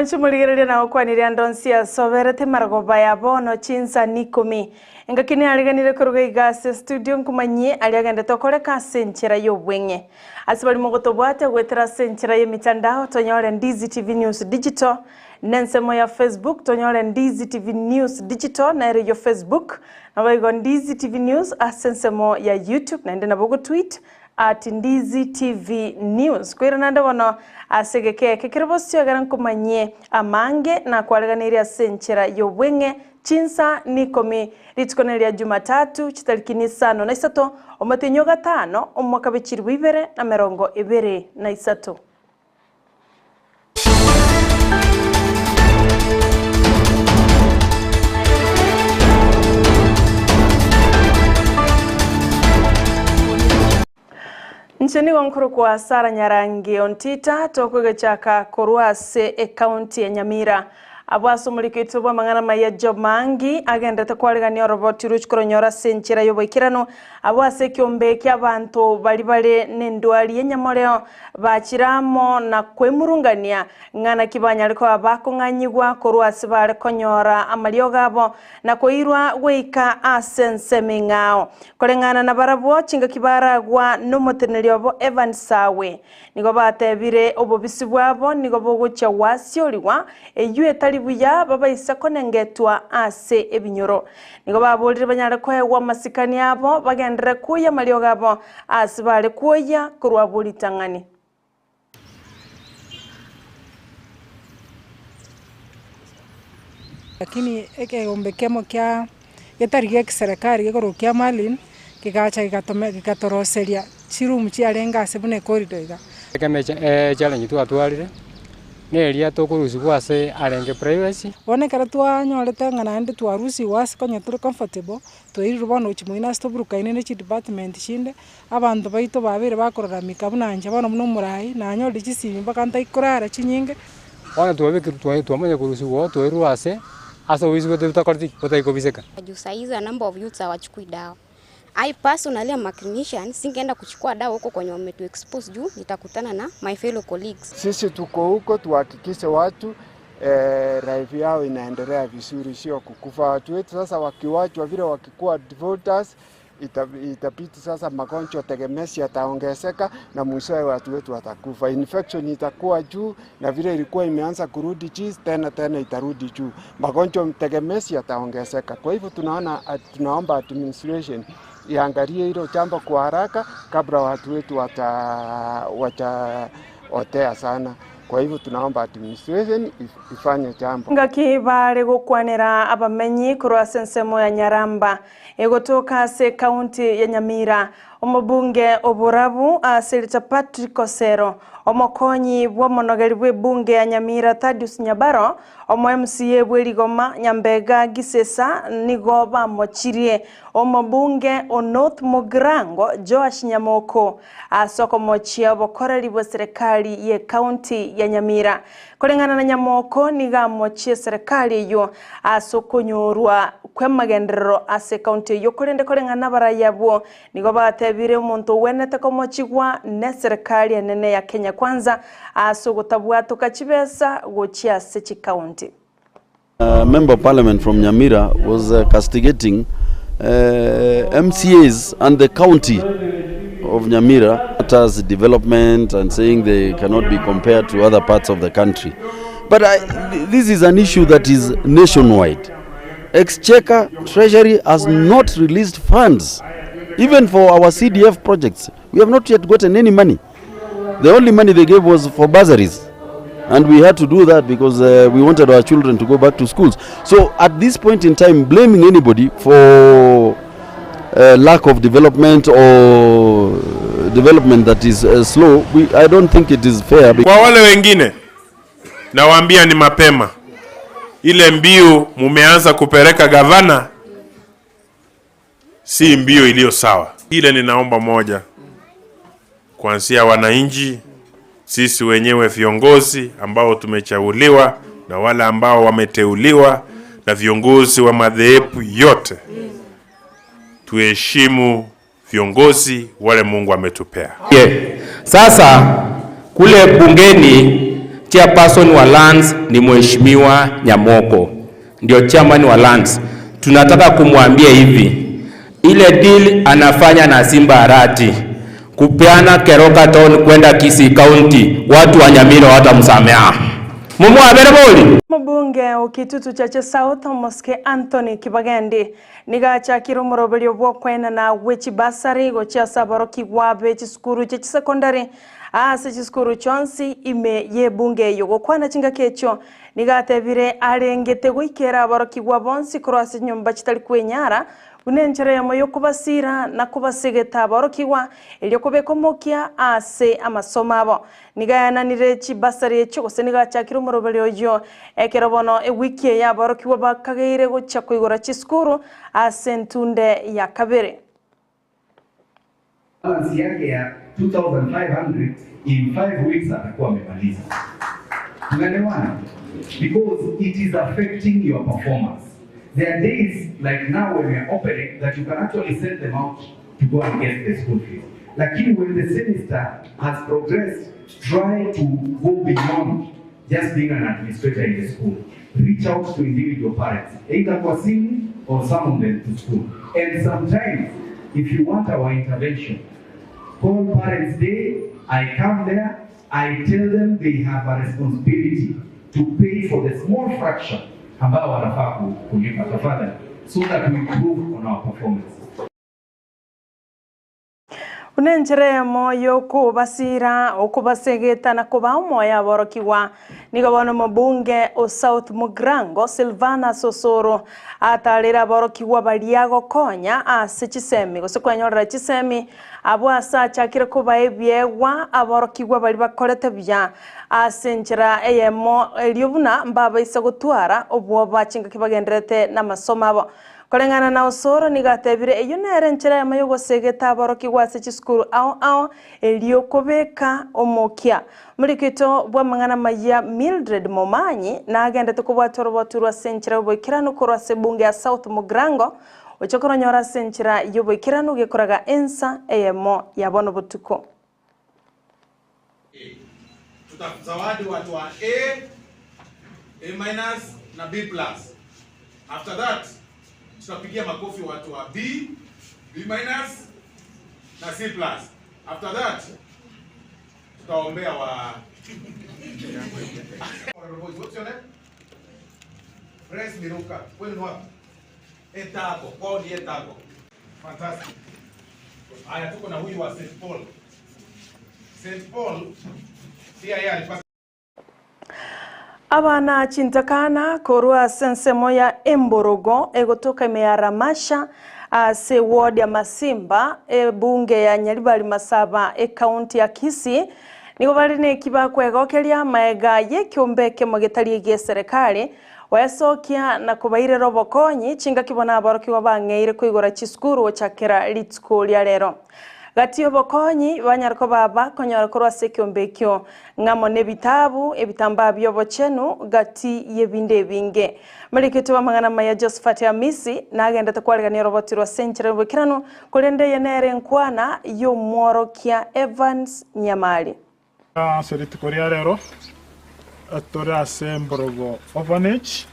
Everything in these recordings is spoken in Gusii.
Mwanche morigereria na gokwaneria ande onsi ase oberete marogoba ya bono chinsa ikomi. Engaki niareganire koruga iga ase estudio nkomanyie aria agendete okoreka ase enchera y'obweng'e. Ase baria mogotobwatia goetera ase enchera y'emitandao tonyore Ndizi TV News Digital, na ensemo ya Facebook tonyore Ndizi TV News Digital nere eyio Facebook, naboigo Ndizi TV News ase ensemo ya YouTube naende nabo ogotweet at Ndizi TV News. Koirana naende bono ase egeka eke kere bosio egere nkomanyie amange nakwareganeirie ase enchera y'obweng'e chinsa nikomi rituko neria Jumatatu chitariki nisano na isato omotienyi o gatano omwaka bwe chilifu ibere na merongo ebere na isato. Inche nigo nkorokwa Sarah Nyarangi Ontita, tokogechaka korwa ase ecounty ya Nyamira. Abwo ase omoriko oito bw'amang'ana amaya Job Maangi agenderete kwarigania oroboti rochia koronyora ase enchera y'oboikeranu abwo ase ekiombe ki'abanto baria bare nendwari y'enyamoreo bachire amo na kwemurungania ng'a naki banyare koba bakong'anyigwa korwa ase bare konyora amariogo abo na koirwa goika ase ensemo eng'ao. Koreng'ana nabarabwo chingaki baragwa nomoteneneri obo Evan Sawe. Nigo batebire, Obobisi bwabo nigo bogochia gwasiorigwa, eyio etari buya babaisa konengetwa ase ebinyoro. Nigo baborire banyare koegwa amasikani abo, bagenderere koyia amariogo abo aase bare koyia korwa abwo ritang'ani. Lakini ekegombe kiamo kia getari gia ekiserekari gekorokwa kia Marlin, kegacha gegatome gegatoroseria chiroom chiarenge ase buna ecorridor iga. Ekemo echallenge twatwarire, neria tokorusigwa ase arenge privacy. Bono ekero twanyorete ng'a naende twarusigwe ase konya tore comfortable, twairirwe bono gochia moino ase toburukaine ne chidepartment chinde, abanto baito babeire bakororamika buna inche bono buna omorai, nanyorire chisimi mpaka ntaikorara chinyinge. Bono twabekirwe twa twamanya korusigwa oo twairwe ase ase obobisi bwaito botakoreti ki? Botari kobiseka. Juu saizi a number of youths hawachukui dawa. I personally am a clinician, singeenda kuchukua dawa huko kwenye wametu expose juu nitakutana na my fellow colleagues. Sisi tuko huko tuhakikishe watu eh, life yao inaendelea vizuri, sio kukufa. Watu wetu sasa wakiwachwa vile wakikuwa defaulters, itabidi sasa magonjwa tegemezi yataongezeka na mwishowe watu wetu watakufa. Infection itakuwa juu na vile ilikuwa imeanza kurudi chini tena tena itarudi juu, magonjwa tegemezi yataongezeka. Kwa hivyo tunaona, tunaomba administration iangalie hilo jambo kwa haraka kabla watu wetu wataotea sana. Kwa hivyo tunaomba administration ifanye jambo. Ngaki bare gokwanera abamenyi korwa ase ensemo ya Nyaramba egotoka ase ekaunti ya Nyamira, omobunge o Borabu Senator Patrick Osero, omokonyi bw'omonogeri bw'ebunge ya Nyamira Thaddeus Nyabaro, omo MCA bw'erigoma Nyambega Gisesa nigo bamochirie omobunge o North Mugirango Joash Nyamoko ase okomochia obokoreri bwe serikali ye county ya Nyamira. Koreng'ana na Nyamoko nigo amochie serikali eyio ase okonyorwa kw'emagenderero ase ecounty eyio korende koreng'ana nabarai abwo nigo batebire omonto ogwenerete komochigwa neserikali enene ya Kenya Kwanza ase ogotabwatoka chibesa gochia ase chicounty. Member of Parliament from Nyamira was castigating MCAs and the county of Nyamira matters development and saying they cannot be compared to other parts of the country. But I, this is an issue that is nationwide. Exchequer Treasury has not released funds even for our CDF projects. We have not yet gotten any money. The only money they gave was for bursaries. And we had to do that because uh, we wanted our children to go back to schools. So at this point in time, blaming anybody for uh, lack of development or development that is uh, slow, we, I don't think it is fair. Kwa wale wengine nawaambia ni mapema, ile mbiu mumeanza kupeleka gavana si mbio iliyo sawa. Ile ninaomba moja, kuanzia wananchi, sisi wenyewe viongozi ambao tumechaguliwa na wale ambao wameteuliwa na viongozi wa madhehebu yote, tuheshimu viongozi wale Mungu ametupea. Yeah. Sasa kule bungeni Chairperson wa Lands ni Mheshimiwa Nyamoko, ndio chairman wa Lands. Tunataka kumwambia hivi, ile deal anafanya na Simba Arati kupeana Keroka Town kwenda Kisii County, watu wa Nyamira watamsamea. Mumwabere boli. Mobunge o Kitutu Chache South Omosike Anthony Kibagendi nigo achakire omoroberio bw'okoenana gwe chibasari gochia ase aborokigwa be chisukuru chie chisecondary ase chisukuru chionsi ime y'ebunge eyio. Gokwana chingaki echio nigo atebire arengete goikera aborokigwa bonsi korwa ase chinyomba chitari kwenyara Buna enchera eyemo y'okobasiira na kobasegeta aborokigwa, erio kobeka omokia ase amasomo abo. Nigo aenanire chibasari echio gose nigo achakire omoroberio oyio ekero bono ewiki eye aborokigwa bakageire gochia koigora chisukuru ase entunde ya kabere. Balance yake ya 2500 in 5 weeks atakuwa amemaliza. Tunaelewana? Because it is affecting your performance. There are days like now when we are opening that you can actually send them out to go and get the school fees. Lakini when the semester has progressed, try to go beyond just being an administrator in the school. Reach out to individual parents, either kwa simu or summon them to school. And sometimes, if you want our intervention, call Parents Day, I come there, I tell them they have a responsibility to pay for the small fraction ambao wanafaa kulipa tafadhali, so that we improve on our performance. Buna enchera eyemo y'okobasiira, okobasegeta na kobaa omoyo aborokigwa, nigo bono omobunge o South Mugirango Silvanus Osoro atarire aborokigwa baria gokonya ase chisemi gose kwenyorera chisemi abwo ase achakire kobaa ebiegwa aborokigwa baria bakorete buya ase enchera eyemo erio buna mbabaisa gotwara obwoba chingaki bagendererete namasomo abo. Koreng'ana na Osoro nigo atebire eyio nere enchera eyemo y'ogosegeta aborokigwa ase chisukuru ao ao erio kobeka omokia. Omorikito bw'amang'ana amayia Mildred Momanyi nagendete kobwata orobotu rwa ase enchera y'oboikeranu korwa ase ebunge ya South Mugirango gochia koronyora ase enchera y'oboikeranu gekoraga ensa eyemo ya bono botuko. Tutazawadi watu wa A, A minus na B plus. After that tutapigia makofi watu wa B, B minus na C plus. After that tutaombea wa What's your name? Grace Miruka. Kwenu ni wapi? Etago. Kwao ni Etago. Fantastic. Haya, tuko na huyu wa St. Paul. St. Paul pia yeye alipata Abana chintakana korwa ase ensemo ya Emborogo egotoka ime ya Ramasha ase eward ya Masimba ebunge ya Nyaribari Masaba ecounty ya Kisii nigo bare neki bakwegokeria maega y'ekeombe ekemo getari egi'eserekari Gwesokia na kobairera obokonyi chingaki bono aborokigwa bang'eire koigora chisukuru gochakera rituko ria rero. Gati y'obokonyi banyare koba aba konyora korwa ase ekeombe ekio, ng'amo nebitabu, ebitambaa bi'obochenu, gati y'ebinde ebinge. Morikete bw'amang'ana amaya Josephat Amisi nagendete kwarigania oroboti rwa ase enchera y'oboikeranu, korende eye nere enkwana y'omworokia Evans Nyamari. Ase rituko ria rero tore ase Emborogo Orphanage.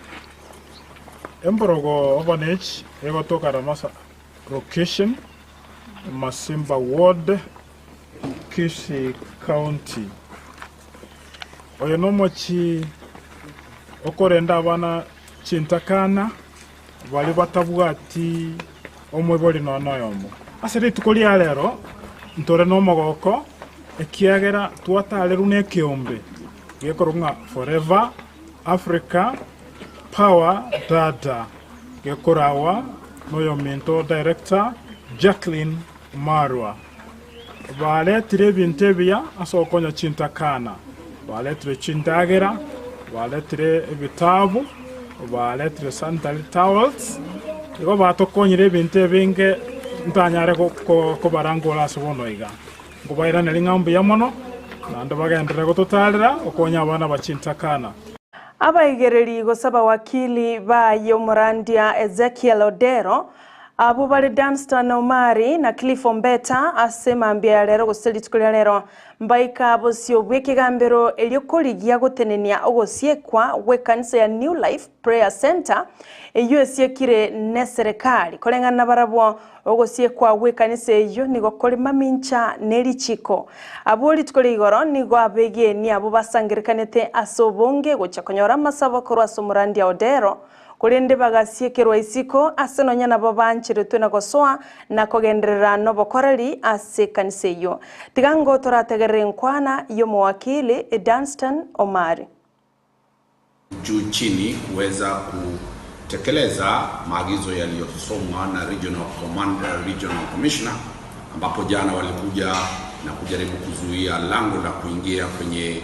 Emborogo Orphanage egotoka Ramasa Location, Masimba Ward, Kisii County. Oyo nomochie okorenda abana chintakana baria batabwati omoibori nonya noyomo. Ase rituko ria rero ntore nomogoko, ekiagera twatarerwe nekeombe gekorokwa ng'a Forever Africa Power Dada, gekorawa noyominto Director Jacqueline Marwa. Baretire ebinto ebiya ase ogokonya chintakana, baretire chindagera, baretire ebitabu, baretire sanitary towels, igo batokonyire ebinto ebinge ntanyare kobarangora ase bono iga. Nkobairaneria ng'a mbuya mono, naende bagenderere gototaarera gokonya abana ba chintakana. Abaigereri gose abawakili baye omorandia Ezekiel Odero Abo bare Danstan Omari na Cliff Ombeta ase mambia ya rero gose rituko ria rero mbaika bosio bw'ekegambero erio korigia gotenenia ogosiekwa gw'ekanisa ya New Life Prayer Centre eyio esiekire n'eserekari. Koreng'ana nabarabwo, ogosiekwa gw'ekanisa eyio nigo kore mamincha ne richiko. Abwo rituko ria igoro nigo abegeni abwo basangerekanete ase obonge gochia konyora amasabo korwa ase omorandia Odero, Korende bagasiekerwa isiko ase nonya nabo bancheretwe na gosoa na kogenderera nobokoreri ase ekanisa eyio. Tiga ngo torategerere enkwana y'omowakili Dunstan Omari. Juu chini kuweza kutekeleza maagizo yaliyosomwa na regional commander, regional commissioner ambapo jana walikuja na kujaribu kuzuia lango la kuingia kwenye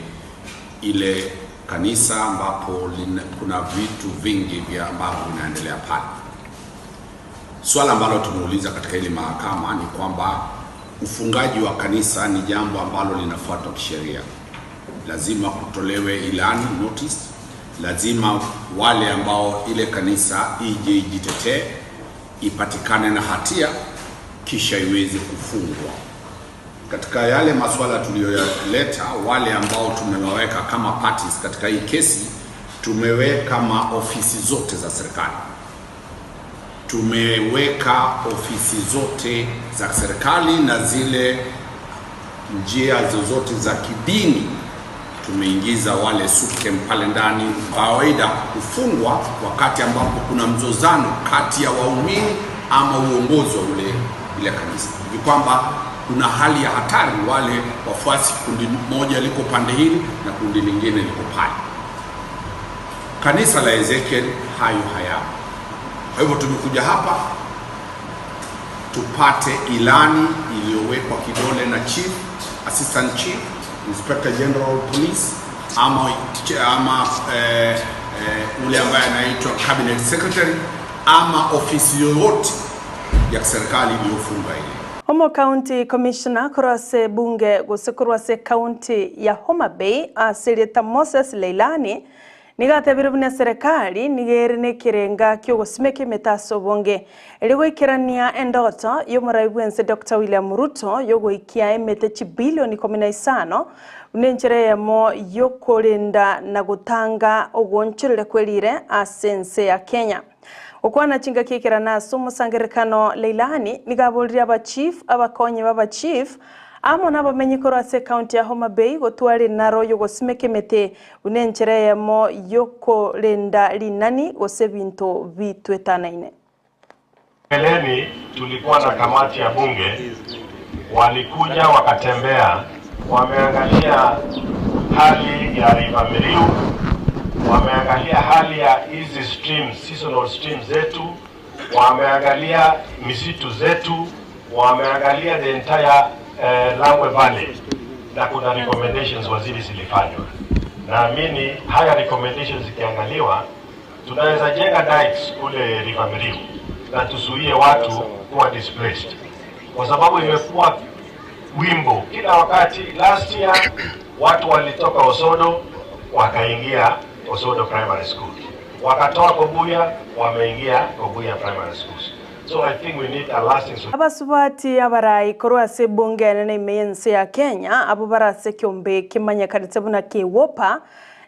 ile kanisa ambapo lina, kuna vitu vingi vya ambavyo vinaendelea pale. Swala ambalo tumeuliza katika ile mahakama ni kwamba ufungaji wa kanisa ni jambo ambalo linafuatwa kisheria. Lazima kutolewe ilani notice, lazima wale ambao ile kanisa ije ijitetee, ipatikane na hatia, kisha iweze kufungwa. Katika yale masuala tuliyoyaleta, wale ambao tumewaweka kama parties katika hii kesi, tumeweka maofisi zote za serikali, tumeweka ofisi zote za serikali na zile njia zozote za kidini tumeingiza wale SUPKEM pale ndani. Kawaida hufungwa wakati ambapo kuna mzozano kati ya waumini ama uongozi wa ule ile kanisa, hivi kwamba kuna hali ya hatari, wale wafuasi, kundi moja liko pande hili na kundi lingine liko pale. Kanisa la Ezekiel hayo hayapo. Kwa hivyo tumekuja hapa tupate ilani iliyowekwa kidole na chief, assistant chief, inspector general of police ama, ama eh, eh, ule ambaye anaitwa cabinet secretary ama ofisi yoyote ya serikali iliyofunga ile. Omo County Commissioner korwa ase ebunge gose korwa ase ekaunti ya Homa Bay ase erieta Moses Leilani nigo atebire buna eserekari nigo ere na ekerenga kiogosimeka emete ase obonge erio goikerania endoto y'omorai bwense Doctor William Ruto yogoikia emete chibilioni ikomi na isano buna enchera eyemo yokorenda na gotanga ogoonchoreria kwerire ase ense ya Kenya. Gokwana chingaki ekerana ase omosangererekano Leilani nigo aboririe abachief, abakonyi b'abachief, amo nabamenyi korwa ase ecounty ya Homa Bay gotwara rinaro y'ogosimeka emete buna enchera eyemo y'okorenda rinani gose ebinto bitwetanaine. Mbeleni tulikuwa na kamati ya bunge, walikuja wakatembea, wameangalia hali ya River Miriu, wameangalia hali ya hizi streams, seasonal streams zetu, wameangalia misitu zetu, wameangalia the entire Langwe Valley na kuna recommendations waziri zilifanywa. Naamini haya recommendations zikiangaliwa, tunaweza jenga dikes kule River Miriu na tuzuie watu kuwa displaced, kwa sababu imekuwa wimbo kila wakati. Last year watu walitoka Osodo wakaingia Osodo Primary School, wakatoka Kobuya wameingia Kobuya Primary Schools. So I think we need a lasting solution. Abasubati abarai korwa ase ebunge enene ime y'ense ya Kenya, abwo bare ase ekeombe kemanyekanete buna Kewopa,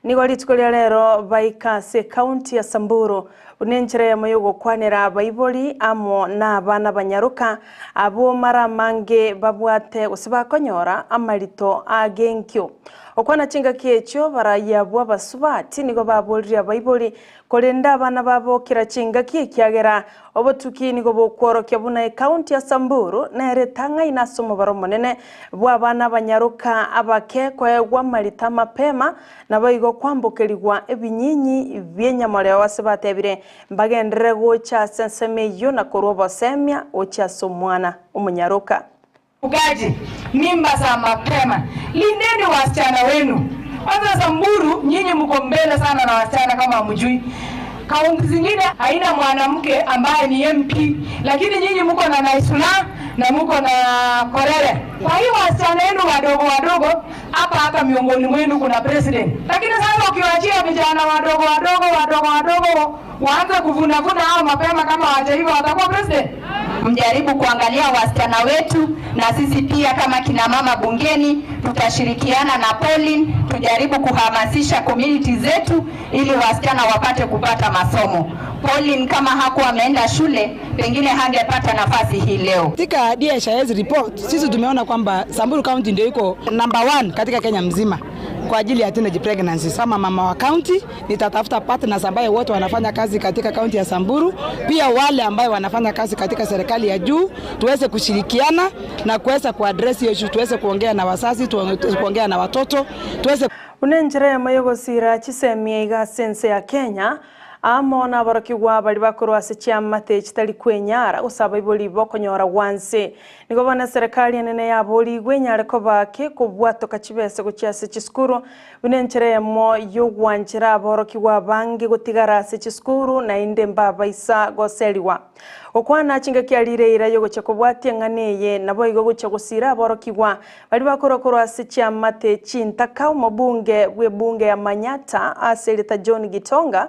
nigo rituko ria rero baika ase ecounty ya Samburu buna enchera eyemo y'ogokwanera abaibori amo na abana abanyaroka abwo mara amange babwate gose bakonyora amarito agenkio. Okwana chingaki echio abarai abwo abasubati nigo baborire abaibori korende abana babo kera chingaki ekiagera obotuki nigo bokworokia buna ecounty ya Samburu nere etang'aine ase omobaro omonene bw'abana abanyaroka abake koegwa amarita mapema naboigo kwambokerigwa ebinyinyi bi'enyamoreo ase batebire mbagenderere gocha ase ensemo eyio na korwa obosemia gochia ase omwana omonyaroka. Ugaji, mimba za mapema. Lindeni wasichana wenu. Kwanza Samburu, nyinyi mko mbele sana na wasichana kama hamjui. Kaunti zingine haina mwanamke ambaye ni MP, lakini nyinyi mko na Naisula na mko na Korere. Kwa hiyo wasichana wenu wadogo wadogo hapa, hata miongoni mwenu kuna president, lakini sasa ukiwachia vijana wadogo wadogo wadogo wadogo waanze kuvunavuna hao mapema kama hawajaiva watakuwa president. Mjaribu kuangalia wasichana wetu, na sisi pia kama kina mama bungeni tutashirikiana na Pauline tujaribu kuhamasisha community zetu ili wasichana wapate kupata masomo. Pauline kama hakuwa ameenda shule, pengine hangepata nafasi hii leo. Katika DHIS report sisi tumeona kwamba Samburu County ndio iko number one katika Kenya mzima kwa ajili ya teenage pregnancy. Kama mama wa county nitatafuta partners ambaye wote wanafanya kazi katika county ya Samburu, pia wale ambaye wanafanya kazi katika serikali ya juu, tuweze kushirikiana na kuweza kuaddress hiyo issue, tuweze kuongea na wazazi, tuweze kuongea na watoto, tuweze Buna enchera eyemo yogosira chisemia iga ase ense ya Kenya, amo naborokigwa baria bakorwa ase chiamate chitari kwenyara gose abaibori bokonyora gwanse. Nigo bono eserekari enene yaborigwe enyare koba ki kobwatoka chibese gochia ase chisukuru buna enchera eyemo yogwanchera aborokigwa abange gotigara ase chisukuru naende mbabaisa goseriwa. Gokwana chingaki arire eira yogochia kobwatia eng'ana eye naboigo gochia gosira aborokigwa baria bakorwa korwa ase chiamate chintaka omobunge bwe ebunge ya Manyatta ase erieta John Gitonga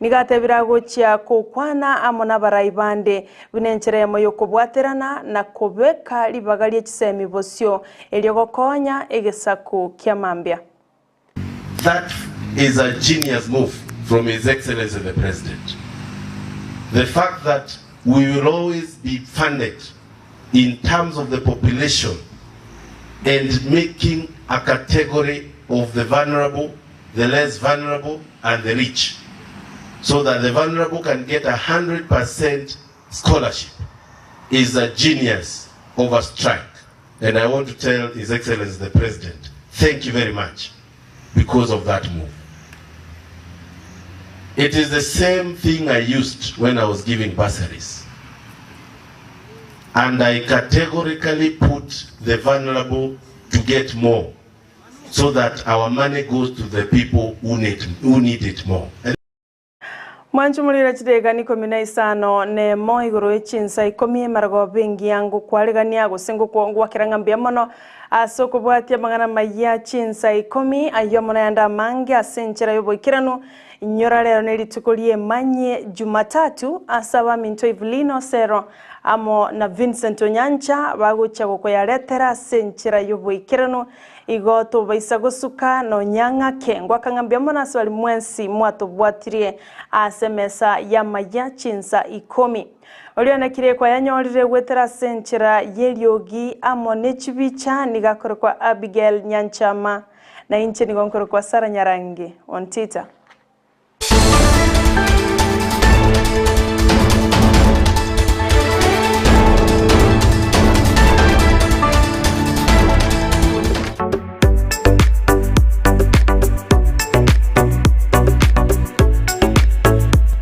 nigo atebire agochia gokwana amo nabarai bande buna enchera eyemo yokobwaterana na kobeka ribaga rie chisemi bosio erio gokonya egesaku kia mambia. That is a genius move from His Excellency the President. The fact that we will always be funded in terms of the population and making a category of the vulnerable, the less vulnerable, and the rich, so that the vulnerable can get 100% scholarship, is a genius of a strike. And I want to tell His Excellency the President, thank you very much because of that move. It is the same thing I used when I was giving bursaries. And I categorically put the vulnerable to get more so that our money goes to the people who need, who need it more. Mwanchumurire chidakika ikomi na isano na emo igoro ye chinsa ikomi emarogoba engiya ngokwarigania gose ngwakera ng'a mbuya mono ase okobwatia amang'ana maya chinsa ikomi ayio amo nayande amange ase enchera ya oboikeranu inyora rero ne rituko riemanyie Jumatatu ase abaminto Evelyn Osero amo na Vincent Onyancha bagochia gokoyaretera ase enchera ya oboikeranu Igo tobaisa gosuka nonya ng'ake. Ngoaka ng'a mbuya mono ase baria mwensi mwatobwatirie ase emesa y'amaya chinsa ikomi. Oria onekire kwayanyorire goetera ase enchera y'eriogi amo ne chibicha nigo akorokwa Abigail Nyanchama, na inche nigo nkorokwa Sarah Nyarangi. Ontita.